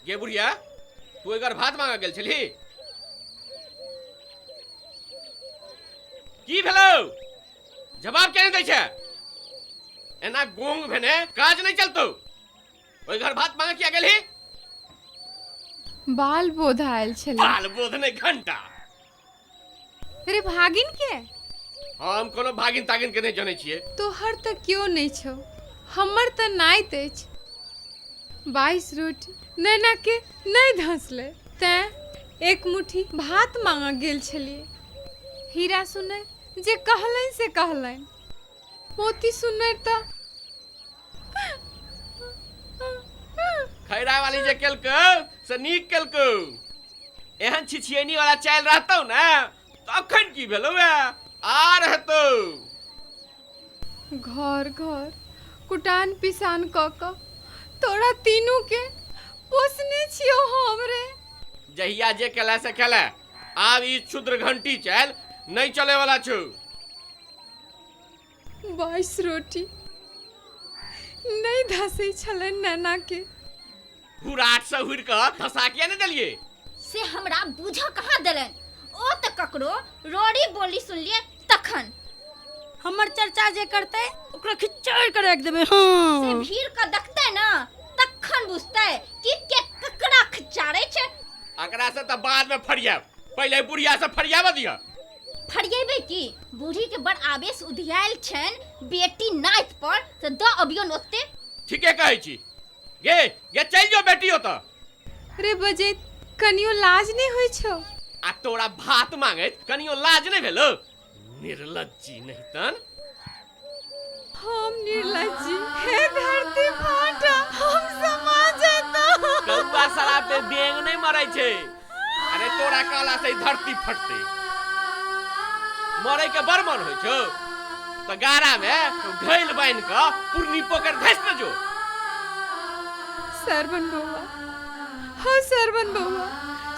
गे बुढ़िया, तू एकर भात मांगा गेल छलही? की भेलौ? जवाब किया नहि दै छै? एना गोंग भेने काज नहि चलतौ। ओहि घर भात मांगा किया गेलही? बाल बोध आयल छलै। बाल बोध नहि, घंटा। रे भागिन के? हम कोनो भागिन तागिन के नहि जनै छियै। तोहर तऽ केओ नहि छौ, हमर तऽ नाइत अछि। 22 रोटी नैना के नहि धसलै, तैं एक मुट्ठी भात मांगऽ गेल छलियै। हीरा सुनर जे कहलनि से कहलनि, मोती सुनर तऽ खैरा वाली जे केलकौ से नीक केलकौ। एहन छिछियनी वाला चालि रहतौ ने तऽ अखन की भेलौ आर हेतौ। घर घर कुटान पिसान कऽ कऽ तोरा तीनू के पोसने छियौ हम रे। जहिया जे केला से केला, आब ई क्षुद्र घंटी चालि नहि चले वाला छौ। 22 रोटी नहि धसै छलै नैना के। हुराट से हुर कऽ धसा किया नहि देलियै? से हमरा बूझऽ कहाँ देलनि, ओ तऽ ककरो रोड़ी बोली सुनलियै तखन। हमर चर्चा जे करतै ओकरा खिच्चड़ के राखि देबै। हाँ, से भीड़ के देखतै ने तखन बुझतै कि के ककरा खिचारै छै। एकरा से तऽ बाद में फरियाब, पहिले बुढ़िया से फरियाबऽ दिअ। फरियेबै की? बूढ़ी के बड़ आवेश उधियायल छनि बेटी नाति पर, तऽ दऽ अबियौन ओते। ठीके कहै छी। गे गे चलि जो बेटी ओतऽ। रे बजैत कनियो लाज नहि होइ छौ? आ तोरा भात मांगैत कनियो लाज नहि भेलौ? निर्लज्जी नहीं तन। हम निर्लज्जी? हे धरती फाटा, हम समा जेतौ। कौआ शराब पे बेंग नहि मरै छै। अरे तोरा कहला से धरती फटतै। मरै के बड़ मन होइ छौ तऽ गारा में घैल बान्हि कऽ पुरनी पोखरि धसि ने जो। सरवन बौआ, हो सरवन बौआ,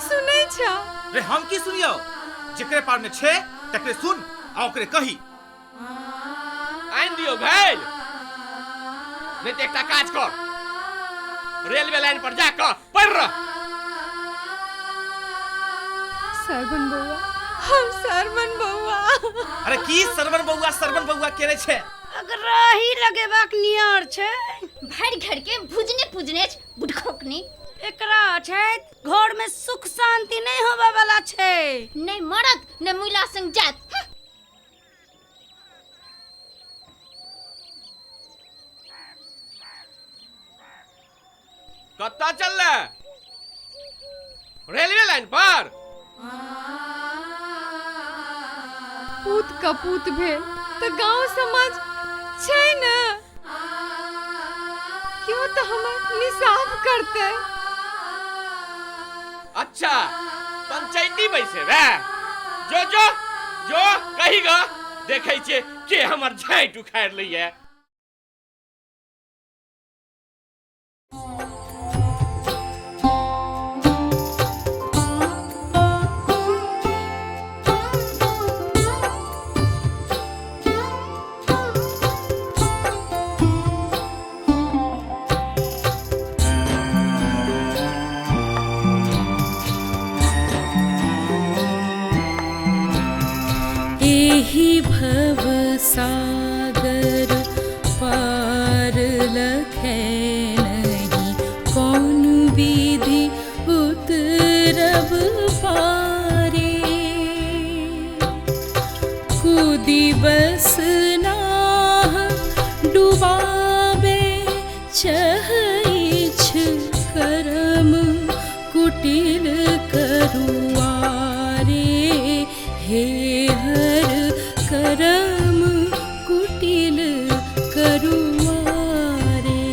सुनै छौ? रे हम की सुनियौ? जेकरे पार में छै तकरे सुन आ ओकरे कही। आनि दियौ घैल, नहि तऽ एकटा काज कर, रेलवे लाइन पर जा कऽ पड़ि रह। सरवन बौआ, हम सरवन बौआ। अरे की सरवन बौआ सरवन बौआ केने छै? अगराही लगेबाक नियर छै। भरि घर के भुजने पुजने बुढ़खोकनी। एकरा छै घर में सुख शांति नहीं होवे वाला छै। नहीं मरत न मुला संग जात। कत्ता चलले? रेलवे लाइन पर? पूत कपूत भेल तऽ गांव समाज छै ने, क्यों तऽ हमर निसाफ करतै। अच्छा पंचायती बैसेबे? जो जो जो कही ग, देखै छियै के हमर झाँटि उखाड़ि लैये। भव सागर पार लखै नहीं, कौन विधि उतरब पारे। कूदी बस नाह डुबाबे चहइछ करम कुटिल करुआरे। हे हर करम कुटिल करुआरे।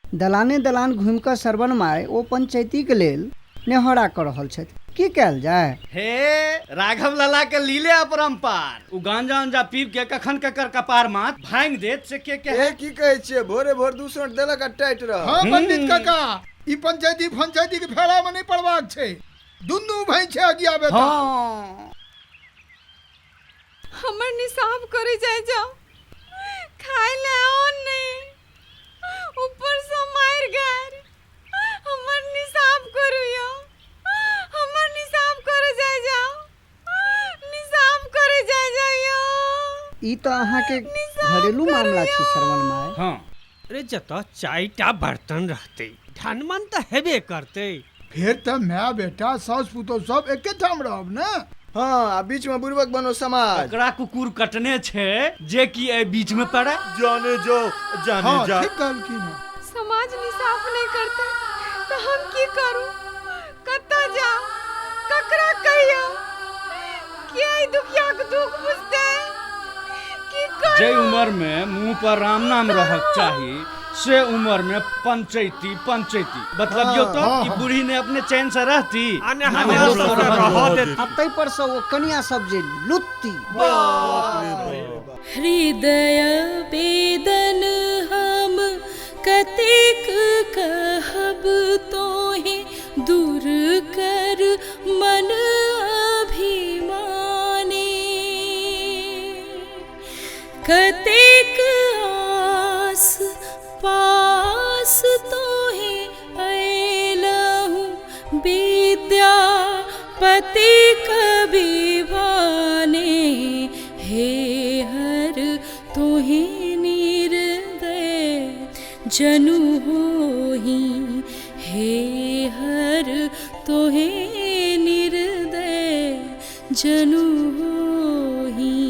दलाने दलान घुमि कऽ सरवन माय ओ पंचैतीके लेल नेहरा कऽ रहल छथि। की कयल जाय? हे राघव लाला के लीले अपरम्पार, उ गांजा उंजा पीब के कखन ककर कपार माथ भांग देत से के के। ए की कहै छियै, भोरे भोर दू सोट देलक आ टाइट रह। हाँ पंडित काका, ई पंचायती फंचायती के फेरा में नहीं पड़बाक छै। दुनू भाई छै अगिया बेटा। हाँ। हमर निसाफ करे जाय जाओ, खाय ले और नहीं, ऊपर से मार गार। हमर निसाफ करू यो, हमर निसाफ करे जाय जाओ, निसाफ करे जाय जाओ यो। ई तो अहाँ के घरेलू मामला छी श्रवण माय। हाँ। अरे जतऽ चारिटा बर्तन रहतै धनमन तऽ हेबे करतै। फेर तऽ माय बेटा सास पुतोह सब एके ठाम रहब ने। हाँ, आ बीच में बुड़बक बनो समाज। ओकरा कुकुर कटने छै जे कि एहि बीच में पड़े। जाने जो जाने हाँ, जा। ठीक कहलखिन हँ। समाज निसाफ नहीं करते तो हम की करू? कतऽ जाऊ, ककरा कहियो, के एहि दुखिया के दुख बुझतै? की करू? जे उम्र में मुंह पर राम नाम रहक चाही से उम्र में पंचैती पंचैती मतलब यो तो हाँ, कि हाँ। बूढ़ी ने अपने चैन से रहती आ ने आ ने हमरा हम सबके सब रहऽ देती। आ ताहि पर से ओ कनिया सब जे लुत्ती। हृदय वेदन हम कतेक कहब तोहे, दूर कर मन अभिमाने। कतेक आस पास तोहे अयलहु, विद्यापति कवि भाने। हे हर तोहे निर्दय जनु होही, हे हर तोहे निर्दय जनु होही।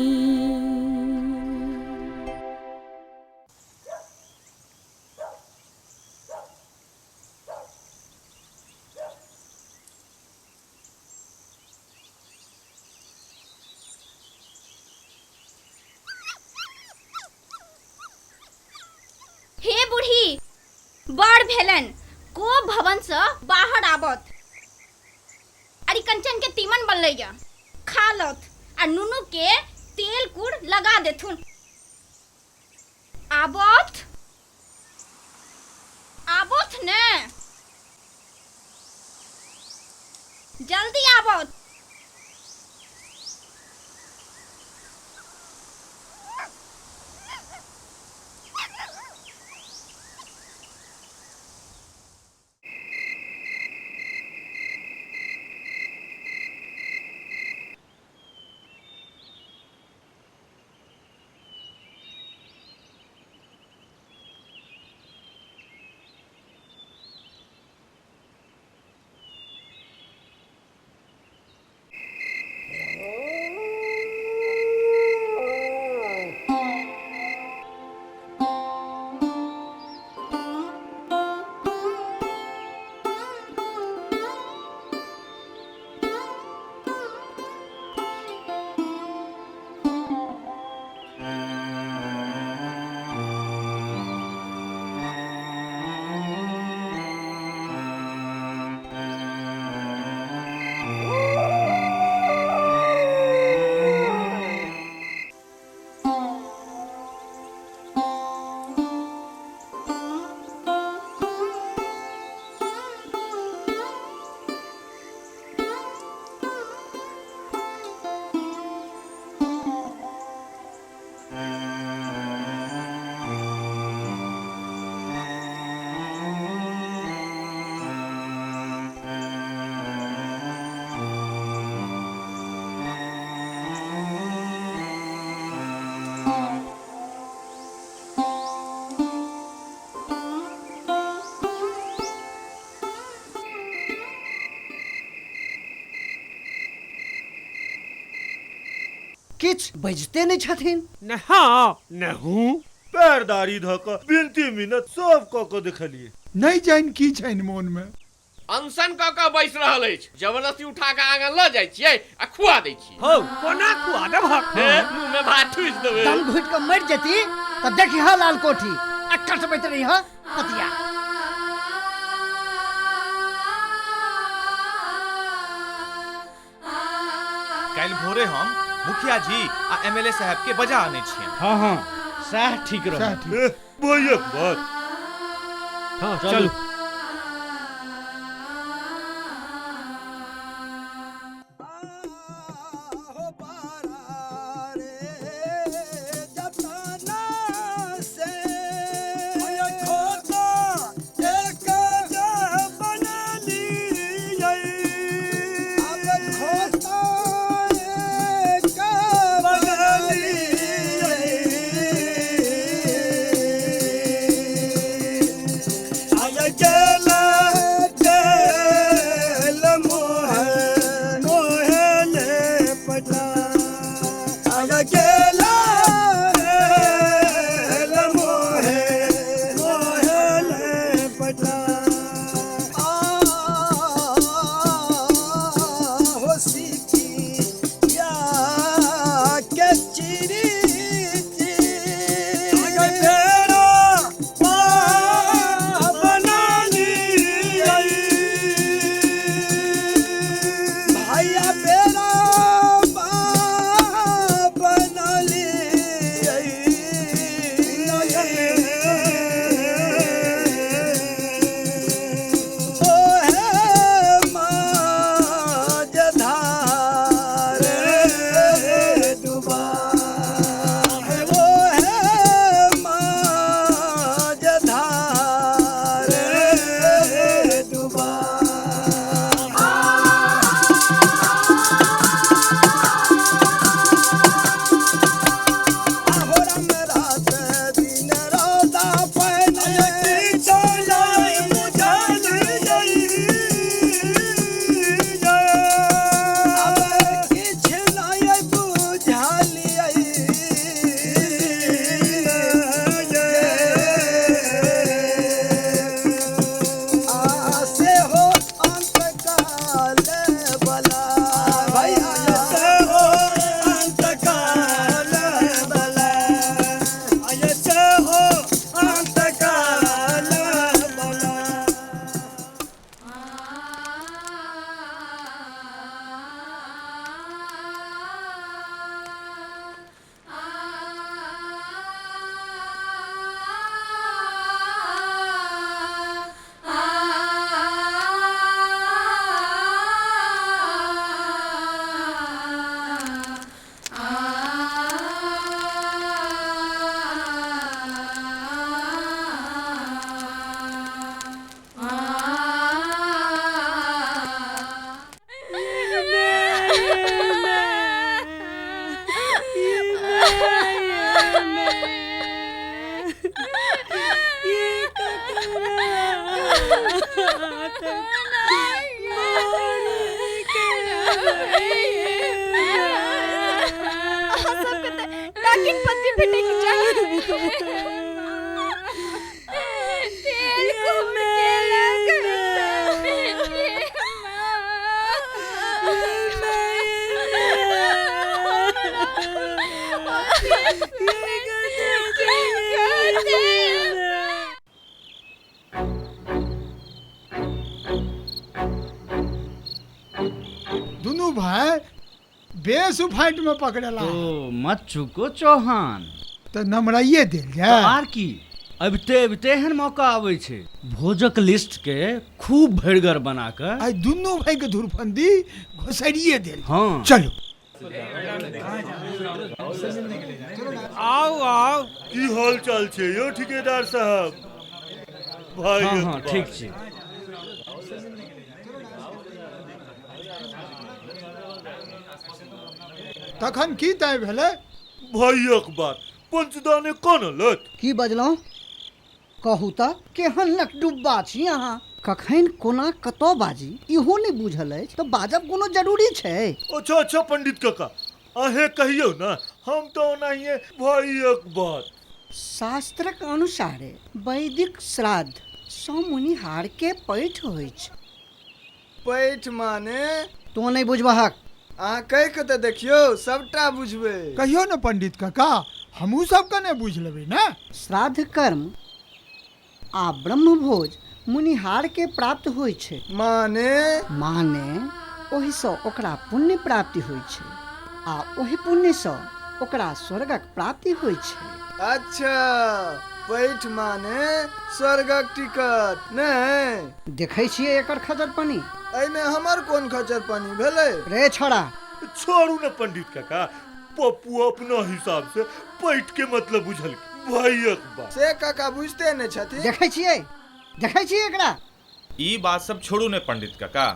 हे बूढ़ी, बड़ भेलन को भवन से बाहर आबत। अरे कंचन के तीमन बनलैया, खा लत आ नुनू के तेल कुड़ लगा देथुन। आबत आबत ने, जल्दी आबत। किछु बजिते नहि छथिन। ने हाँ ने हूँ। पैरदारी धऽ कऽ विनती मिन्नत सब कऽ कऽ देखलियै। नहि जानि की छनि मोन में। अनशन कऽ कऽ बैस रहल अछि, जबरदस्ती उठा कऽ आंगन लऽ जाइ छियै आ खुआ दै छियै। हौ कोना खुआ देबहक? हे मुँह में भात ठूसि देबै। दम घुटि कऽ मरि जेती तऽ देखिहऽ लाल कोठी आ कटबैत रहिहऽ पतिया। काल्हि भोरे हम मुखिया जी आ एमएलए साहब के बजा आनै छियनि। हाँ हाँ, सएह ठीक रहत। भैयक बात। हाँ चलू। दुनू भाई बेस फाइट में पकड़ेला। तो मत चूको चौहान। तो नमराइए देल जाए। तो आर की अबिते अबिते एहन मौका आबै छै भोजक लिस्ट के खूब भरिगर बना के आई दुनू भाई के धुरफंदी घोसड़िए देल। हाँ चलो आओ आओ। की हाल चाल छै यो ठेकेदार साहब? भाई हाँ हाँ ठीक छै। तखन की तय भेलै? भाइयक बात पंचदाने कोन लत। की बजलहुँ? कहू तऽ केहन नकडुब्बा छी अहाँ। कखन कोना कतऽ बाजी इहो नहि बुझल अछि तऽ बाजब कोनो जरूरी छै? अच्छा अच्छा पंडित काका अहें कहियौ ना, हम तऽ ओनाहिए भाइयक बात। शास्त्रक अनुसारे वैदिक श्राद्ध सँ मुनिहार के पैठ होइछ। पैठ माने? तों नहि बुझबहक। अहाँ कहि के तऽ देखियौ सबटा बुझबै। कहियौ ने पंडित काका, हमहूँ सब कने बुझि लेबै ने। श्राद्ध कर्म आ ब्रह्मभोज मुनिहार के प्राप्त होइ छै। माने? माने ओहिसँ ओकरा पुण्य प्राप्ति होइ छै। आ ओहि पुण्यसँ ओकरा स्वर्गक प्राप्ति होइ छै। अच्छा, पैठ माने स्वर्गक टिकट नहि? देखै छियै एकर खचरपनी। एहिमे हमर कोन खचरपनी भेलै? रे छोड़ा, छोड़ू ने पंडित काका, पप्पू अपना हिसाब से पैठ के मतलब बुझल भाइयक बात। से काका बुझते ने छथिन। देखै छियै, देखै छियै एकरा। ई बात सब छोड़ू ने पंडित काका,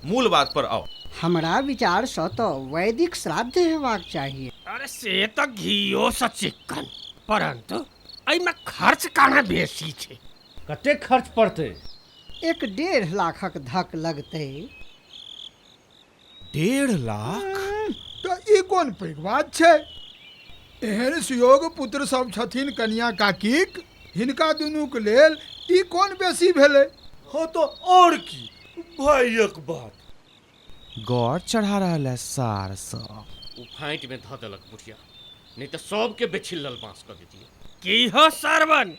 मूल बात पर आओ। हमरा विचारसँ तऽ वैदिक श्राद्ध हेबाक चाहिए। अरे से तऽ घियो सँ चिक्कन, परंतु एहिमे खर्च काना बेसी छै। कतेक खर्च पड़तै? 1.5 लाखक धक लगतै। 1.5 लाख? तऽ ई कोन पैघ बात छै? एहन सुयोग पुत्र सब छथिन कनिया काकीक, हिनका दुनूक लेल ई कोन बेसी भेलै? हाँ तो और की भाइयक बात। गौर चढ़ा रहल है सार सब। ओ फाँटि में धऽ देलक बुढ़िया, नहीं तऽ सबके बेछिल्लल बाँस कऽ देतियै। की हो सरवन?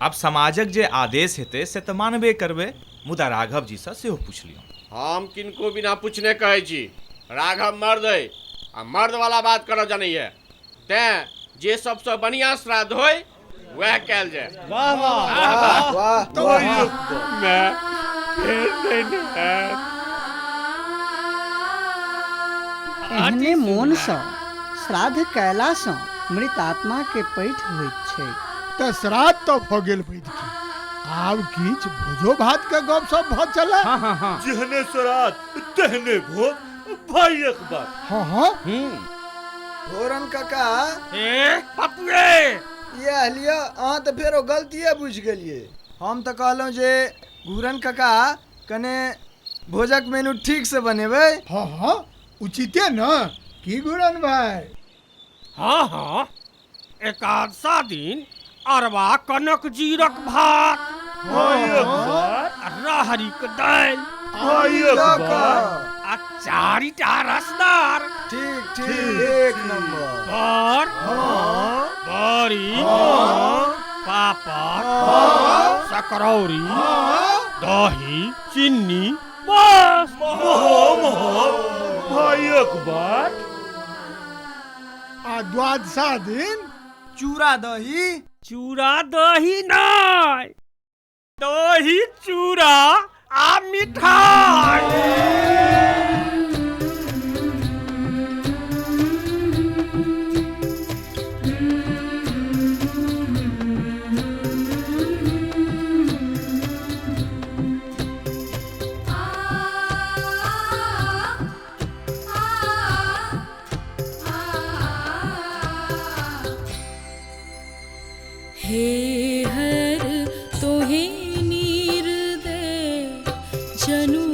आब समाजक जे आदेश हेतै से तऽ मानबे करबै, मुदा राघव जी सँ सेहो पूछि लियौ। हम किनको बिना पूछने कहै छी, राघव मर्द अइ आ मर्द वाला बात करऽ जानैया, तैं जे सबसँ बढ़िआँ श्राद्ध होय वएह कयल जाय। वाह वाह वाह। एहने मोनसँ श्राद्ध कयलासँ मृत आत्मा के पैठ होइत छै। तऽ श्राद्ध तऽ भऽ गेल वैदिक, आब किछु भोजो भात के गप सब भऽ चले। हाँ हाँ हाँ, जेहने श्राद्ध तेहने भोज, भाइयक बात। हाँ हाँ। घोरन काका, ए पपुए, इएह लिअ, अहाँ तऽ फेरो गलतिए बुझि गेलियै। हम तऽ कहलहुँ जे घूरन काका कने भोजक मेनू ठीक से बनेबै। हाँ हाँ, उचिते न की घूरन भाई? हाँ हाँ, एकादशा दिन अरवा कनक जीरक भात, राहरिक दालि, आ 4 टा रसदार। ठीक ठीक, एक नंबर। बर, बड़ी, पापड़, सकरौरी, दही, चीनी, बस। भाइयक बात। आ द्वादशा दिन चूड़ा दही। चूड़ा दही नहीं, दही चूड़ा आ मिठाई। हे हर तोहे नीर दे जनु